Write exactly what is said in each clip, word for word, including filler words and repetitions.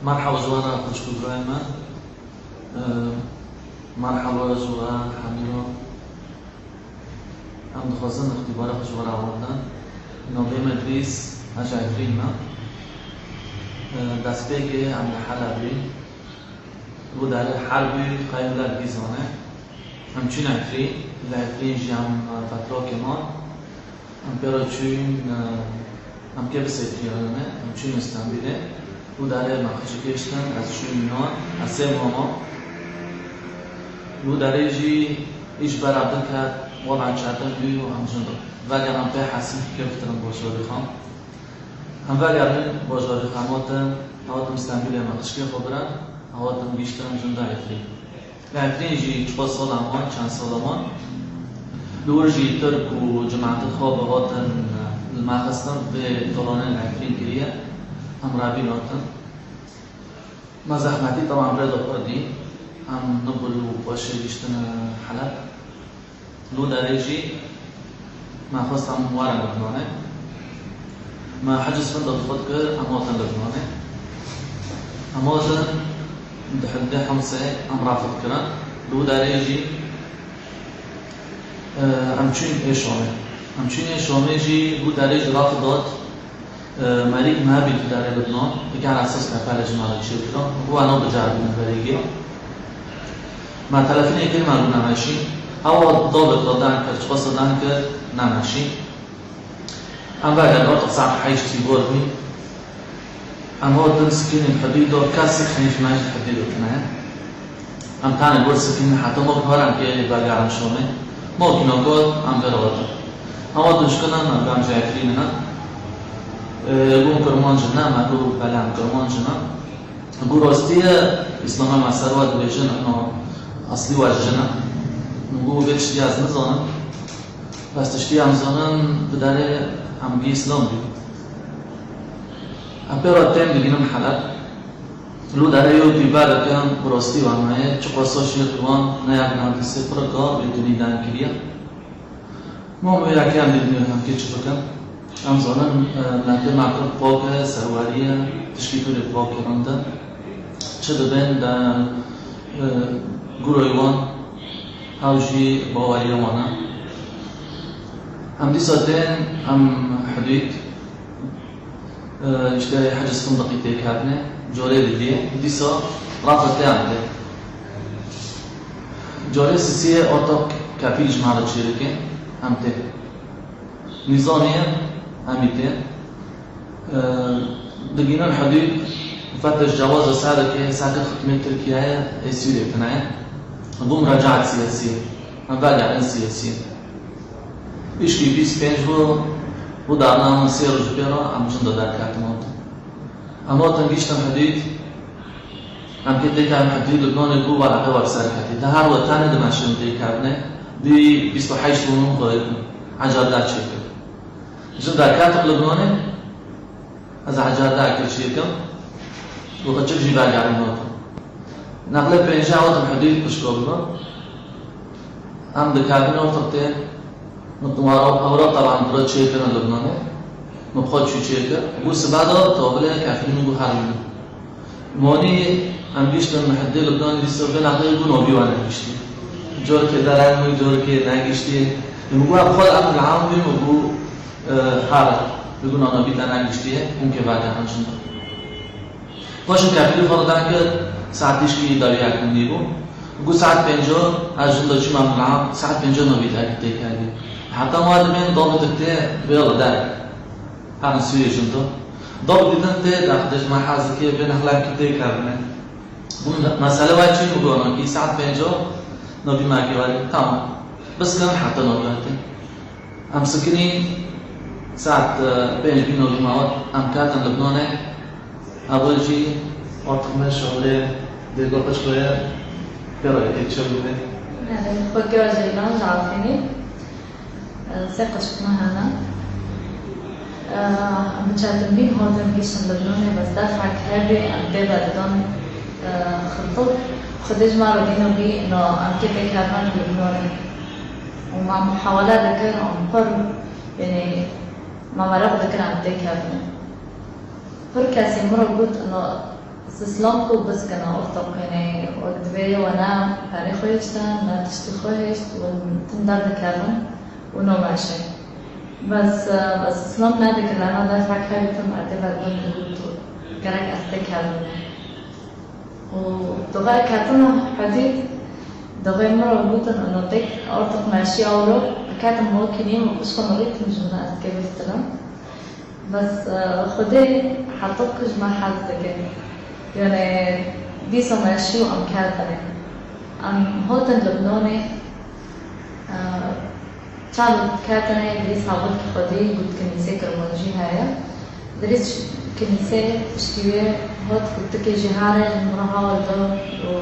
Merhaba ji we re xwişk û birayê me. Eee, merhaba ji we hemî re. Em dixwazin îxtîbara xwe ji we re ewandin. Navê me Dîs, ez ji Efrîn me. Eee, destpêkê em li Helebê. Wî derê herb bû, xeyr wî derê dîzane. Em çûn Efrîn, li Efrîn jî em, e, fetrokê man. Em pê re çûn, e, em kê bi sêtiriyane, em çûn Stenbîlê. Wî derê me xişik kiştin, ez çûn nan, ez sê mama. Wî derê jî îş bera diket, wada çetin bû û em jin vegeran pê hesî keftin bajarê xwe. Em vegerin bajarê xwe, em hatin, hatin Stenbîlê me xişkê xwe birin, hatin gihiştin jin de Efrîn. Li Efrîn jî çiqas sala man, çend sala man. Li wir jî Tirk û cemaetê xwe bi hatin li me xistin, vê talanê li Efrîn kiriye. Em revîn hatin. Me zehmetî, tewan rê de pir dî. Em nibû li paşê gihiştin Heleb. Li wî derê jî me xwest em werin Libnanê. Me hicz findix xwe dikir, em hatin Libnanê. Em hatin di hindê Himsê em refet kirin. Li wî derê jî, e, em çûn ê Şamê. Em çûn ê Şamê jî wî derê jî refet hat. Merîk me bî di derê Libnan, dikare ses nefere ji me re çêkira. Û eno biceribînin verê giya. Me telefonê kir, me gû nemeşî. Ewa dabet xwe deng kir, çiqasa deng kir, nemeşî. Em vegerin, orta saet heşt sî bor bî. Em hatin sikînên hidûdê, kesî xeyf me ji hidûdê tine. Em tenê gor sikîn heta mok herin kê vegerin Şamê. Mok nokot em vê re hatin. Em hatin şikina me, em ji Efrînê ne. Ê, gû Kirmanc ne, me gû belê em Kirmanc ne. Gû rastî ye, Îslama me ser we dibêjin, ino eslî we jin e. Min gû vê tiştî ez nizanim. Bes tiştî em zanin, bi derê em gî Îslam bî. Em pê re tên digînim Heleb. Li derê yew pîvek dikim, bi rastî wan heye, çiqasa şêx wan, ne yek ne du sê pir gav li dinî deng kiriye. Mam wê yekê em dibînin em kê çi bikin. Em zanin, e, mehkê me pir pak e, serwerî ye, tişkî pir pak e rinde. Çi dibên de, e, guroyê wan, hew jî baweriya wan e. Em dîsa tên, em hidûd, e, işte hicz findiqî tê ketine, corê didiyê, dîsa rafa tê em tê. Corê sisiyê ortak kefîl ji me re çêdike, em tê. Nîzanê em î tê. E, digînin hidûd, fetiş cewaza sedekê, sedek hikmê Tirkiyeyê, ê Sûriyê tine ye. Bû muracaet siyasî, em vegerin siyasî. Îşkî bîst pênc bû, bû darna min sê roj pê re, em jin de derketin hatin. Em hatin gihiştin hidûd, em kê têkevin hidûd Libnanê bû weraqê we bi ser ketî. Te her we tenê dimeşin têkevine, bî bîst û heşt û nû xwe ecelde çêkir. Jin derketin Libnanê, ez ecelde kir çêkim, û xwe çik jî vegerin hatin. Neqlê pêncî hatin hidûd pişka bibe. Em dikevin ortak tên, min ewra, ewra teban bi re çêkirin Libnanê. Min bi xwe çû çêkir. Bû sibe de tabilê kefîlî min bû her wî. Monî em gihiştin hidê Libnanê dîsa vê neqlê bû navî we negihiştî. Corkê dereng bû, corkê negihiştî. Min got, em xwe em li ewn bîn û bû, e, her li guna navî te negihiştiye, hûn kê vegerin jin de. Paşê kefîlî xwe li deng kir, saet tîşkî dawiyek min nîbû. Got saet pênco, ez jin de çûme mila, saet pênco navî te tê kevî. Heta ma dibên dabî te tê vê li der. Herin Sûriyê jin de. Dabî didin tê de, xwedê ji me hez dike, vê nexlekî tê kevine. Bû mesele we çi bû, got, kî saet pênco navî me kê werî. Tamam. Biskirin heta navî te. Em sikinî saet, e, pênc bî navî me hat, em ketin Libnanê. Ev jî ortak me şorê dêgo qişko ye, pê re yekê çi bûbe. Xwekira Ceylan ji Efrînê. E, sê qişk me hene. E, em bi çetinbîn hatin gihiştin Libnanê, bes defek her dê em tê ve didan, e, xiltik. Xwedê ji me re dîno bî, no em kê tê kevin Libnanê. Û me muhawele dikir, em pir, yanî, me meraq dikir em têkevin. Pir kesê min re got, ino, Sislam ku biskena ortoqînê, wek divê wana perê xwe hiştin, na tiştî xwe hişt û tim derdikevin û no meşe. Bes, e, bes sislam nedikir, lana defek hevî tim erdê vergund û gerek ez tê kevim. Û doxê ketina hudîd, doxê min re gotin, ino têk ortoq meşî awro, ketim mokinî û pişka min rî tim ji min ez kevîstirim. Bes, e, Xwedê heta ku ji me hez dike. Yani, dîsa me şî û em ketine. Em hatin Libnanê, e, çand ketine, dîsa got ki Xwedê got kinîsê Kirmancî heye. Dirîs kinîsê piştî wê hot ku tikê jî here ji min re hawil da û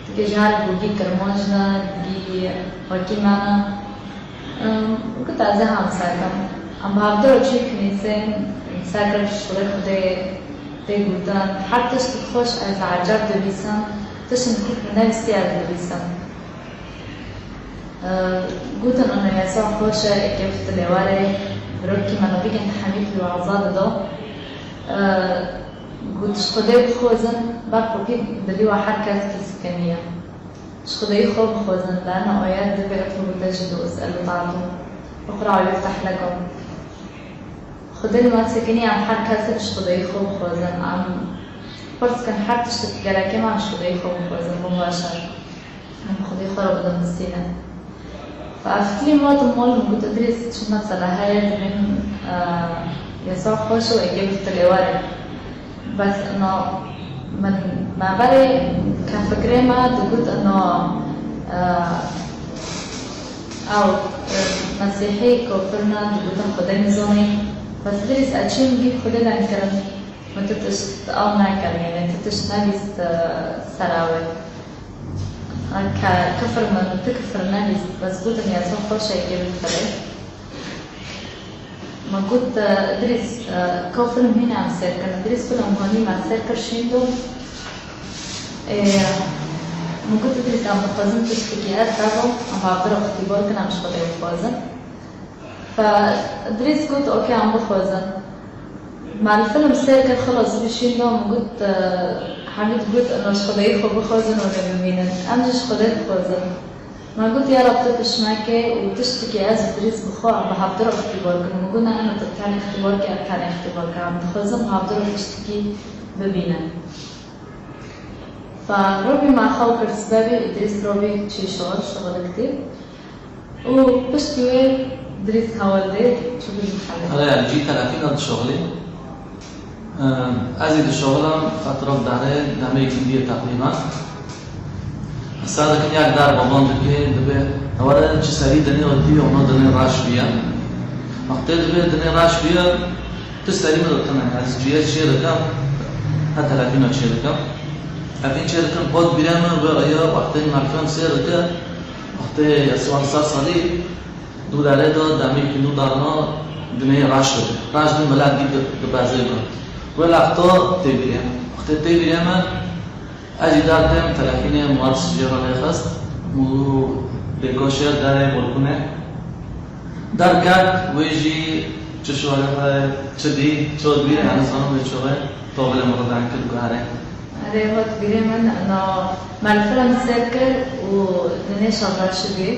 tikê jî here ku gî Kirmanc ne, gî wekî me ne. Em, Got ez ê hem ser kim. Em bi hevdû re çûn kinîsê, ser kir ji xwe Xwedê tê gotin. Her tişt xweş ez eceb dibîsim, tiştin ku min nebîstî ez dibîsim. E, Gotin, ino yasa xweş e, êkê xwe tu lê were, birokî me navîkên te hemî tu azad dido. E, Got, ji Xwedê bixwazin, ber xwe pî dilî we her kes pîs keniye. Ji Xwedayî xwe bixwazin, lana ayet divê etlûbû tecid û is'elû ta'tû. Uqra'û yuftah lekum. Xwedê li me sekinî em her kes ji Xwedayî xwe bixwazin. Em pirs kin her tişt gerekê me ji Xwedayî xwe bixwazin, bibaşe. Em Xwedê xwe re bidin bistînin. Ev fikrî min hatim mal, min got, Idrîs, çi mesele heye, divên, e, yasa xweş û êkê bi tu lê were. Bes ino min me berê ke fikrê me digot ino, e, ew, e, mesîhî kofir ne, digotin Xwedê nizanî. Bes Idrîs, ez çîm bî Xwedê deng kirin. Min tu tişt ew nekir, yani tu tişt nebîst, e, sera wê. Ke kifir min, tu kifir nebîst, bes gotin yasa xweş e, êkê bi tu lê. Me got, e, Idrîs, e, ka film hîn em sêr kin. Idrîs film hanî me sêr kir şîndo. Ê, min got, Idrîs, em dixwazin tiştekî ez bebo, em bi hevdira ixtîbar kin, em ji Xwedê bixwazin. Fe Idrîs got, Okey, em bixwazin. Me li film sêr kir, xilas bî şîndo, min got, e, Hemîd got, Ino ji Xwedê xwe bixwazin û lê bimînin. Em jî ji Xwedê dixwazin. Me got, Ya Reb, tu pişt meke û tiştekî ez û Idrîs bi xwe em bi hevdira îxtîbar kin. Min got, Ne, ino tu tenê îxtîbar ke, em tenê îxtîbar kin. Em dixwazin bi hevdira tiştekî bibînin. Fe robî me xew kir sibebê, Idrîs robî çî şixul, şixulik tî. Û piştî wê Idrîs hewl dê çûbû ji xelê. Erê, yani cî telefîna dişoxilî. Em, ez ê dişoxilam etraf derê demê îkindiyê teqrîben. Ser dikin yek der baban dikê, dibê, ewere çi serî dinê û dî, ona dinê reş bîye. Wextê dibê dinê reş bîye, tu serî min dikin, ez ciyê çê dikim, he telefîna çê dikim. Evîn çê dikin, pot bîrê min, wê rêya wextê me film sêr dike, wextê Yesûa ser salî, dû derê de demê îkindî darna dinê reş bike. Reş bî milet dî di, dibezê bike. Wê lexta tê bîrê min. Wextê tê bîrê min, ez jî der têm, telefînê Murat Sicê re lê xist û bêko şêr derê balkonê. Derket, wê jî çi şorexe, çi dî, çi dî, yani zanim wê çaxê tovilê min re deng kir, got, Erê. Erê, hat bîrê min, na, me li film sêr kir û dinê şazaşi bî.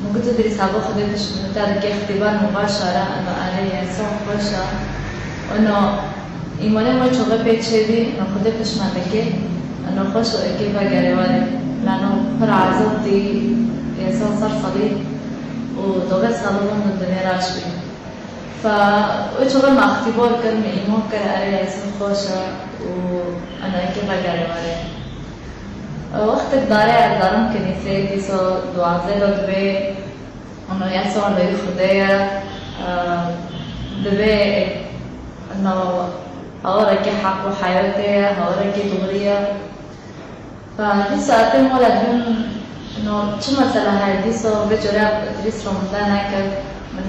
Min got, Idrîs, heva Xwedê pişt min te dike îxtîbar, min va şara, ino erê ye, saf xweş e. Ino îmanê me çaxê pê çêbî, ino Xwedê pişt me dike, ino xweş û êkê vegerê werê. Lano pir ezab dî, yesa ser salî û doxê salibûn di dinê reş bî. Fe wê çaxê me îxtîbar kir, me îman kir, erê yesa xweş e û ino êkê vegerê werê. Wextek darê ez derim kinîsê, dîsa duwazdeh de dibê, ino yesa leyî Xwedê ye, e, dibê, ino, hawarekî heq û heyatê ye, hawarekî doğrî ye. Fe dîsa ez têm mala dibêm, ino, çi mesele heye, dîsa vê care Idrîs re min de nekir, min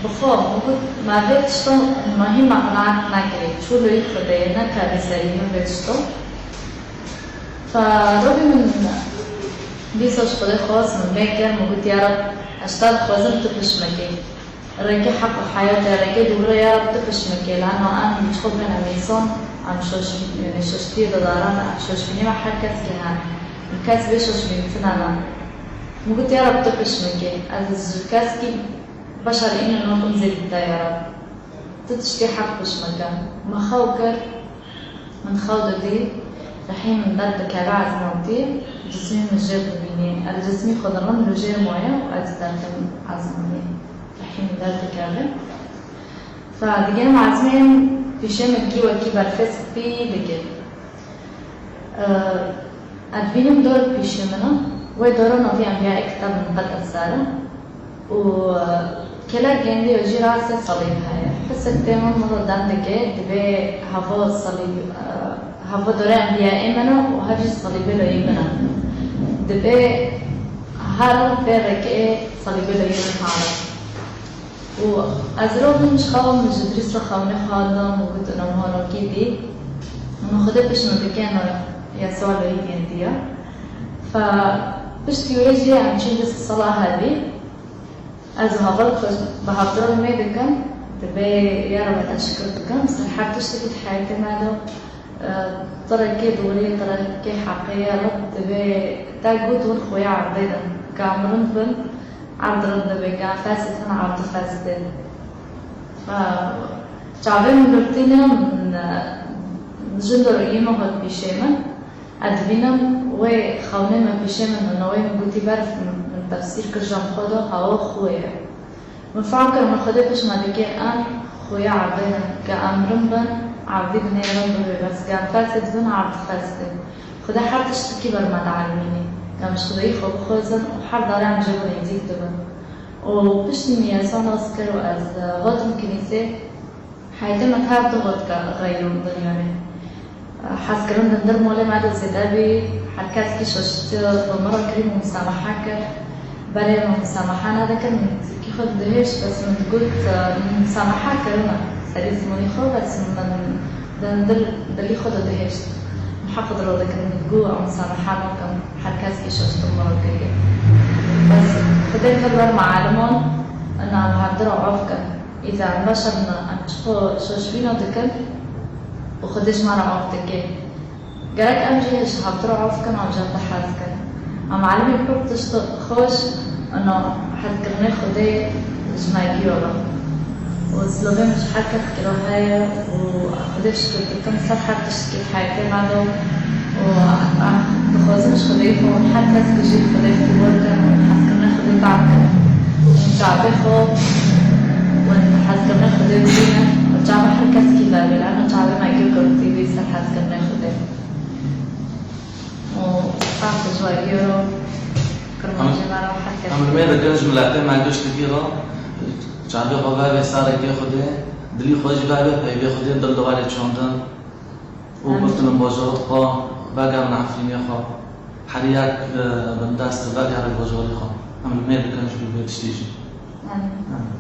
bi xwe, min got, me vê tiştan, me hîn me qenaet nekirî, çû leyî Xwedê ye, nekerî serî min vê tiştan. Fe robî min dîsa ji Xwedê xwest, min vê kir, min got, Ya Reb, ez ji te dixwazim tu pişt min kî. Rêkê heq û heyatê, rêkê dûrê ya Reb tu pişmikê, lano em ji xwe bên em însan, em şoşbîn, yanî şoştiyê didarin, em şoşbînê me her kes kê hene. Kes bê şoşbîn tune ne. Min got, ya Reb tu pişmikê, ez ji keskî beşer îne nakim zêdî te ya Reb. Tu tiştê heq pişmike. Min xew kir, Min xew didî, rihî min derdikeve ezmewtî, cismî min jêr dibînî. Ez cismî xwe dirim li jêr maye û ez derdim ezmûnî. Rihî min derdikeve. Fa digê em ezmên pîşê min kî wekî berfê spî dike. Ez dibînim dor pîşê min e. Wê dora navî Enbiyayê Kitab Muqeddes ser e. Û, e, kêlek gêndî jî ra sê salîb heye. Pisek tê min min re dem dike, dibê heva salîb, e, heva dore Enbiyayê min e û hev jî salîbê loyê min e. Dibê her fê rêkê salîbê loyê min hale. Û ez rojim ji xewa min ji Îdrîs re xewnê xwe dan û got, ina min honokî dî. Min Xwedê pişt min dike, ina Yesûa loyî gêndî ye. Fe piştî wê jî em çûn di sala hevî. Ez û heval xwe bi hevdira li mê dikim. Dibê ya Rebe te şikir dikim. Ser her tiştekî di heyatê me de, e, tirekê dorî, tirekê heqê ya Reb dibê te got hûn xuya erdê din. Ka em rind bin, erd rind dibê, ka em fesit bin, erd fesit dê. E, çavê min girtîne, min, e, jin de rûyê min hat pîşê min. Ez dibînim wê xewnê me pîşê min û wê min gotî ber min tefsîr kir, ji xwe de hewa xwe ye. Min fehm kir, min Xwedê pişt me dike em xuya erdê ne, ke em rind bin, erdî binê rind bibe, bes ke em fesit bin, erd fesit e. Xwedê her tiştekî ber me dielmînî. Em ji Xwedêyî xwe bixwazin û her dare em jê re nêzîk dibin. Û piştî min Yesûa nas kir û ez, e, hatim kinîsê. Heyetê me tev du got ke xeyrûn dinyayê. Hezkirin di nir molê me de zêde bî, her kes kî şaştiya bi min re kirî min musamaha kir. Berê min musamaha nedikin, min kî xwe dihêşt, bes min digot, min musamaha kirine serî zimanî xwe, bes min di nir dilî xwe de dihêşt. Min heq diro dikin, min digot, ew musamaha nakim, her kes kî şaştiya min re kiriye. Bes Xwedê kir ber me aliman, ina em hevdira af kin. Îza em beşer ne, em çi xwe şoşbîna dikin û Xwedê ji me re af dike. Gerek em jî ji hevdira af kin, em ji hev de hez kin. Em elimî pir tişt xweş, ina hezkirinê Xwedê ji me giyo be. Û silavê min ji her kes kiro heye û Xwedê şikir dikim ser her tiştekî heyetê me de. û em dixwazin ji Xwedê xwe her kes bijî Xwedê xwe bor kin û hezkirinê Xwedê tam kin. Çavê xwe û hezkirinê Xwedê bibînin û çavê her kes kî vebê. Em çavê me kî girtî bî ser hezkirinê Xwedê. Û spas ji we gero, kirmancê me re her kes. Em li mêr dikin ji miletê me giştikî re çavê xwe vebê serê kê Xwedê, dilî xwe jî vebê peyvê Xwedê, dil di warê çandin. û Amin. Birtin bajarê xwe, vegerin Efrînê xwe. Her yek, e, bindest vegerin bajarê xwe. Em li mêr dikin ji bo vê tiştê jî. Amin. Amin.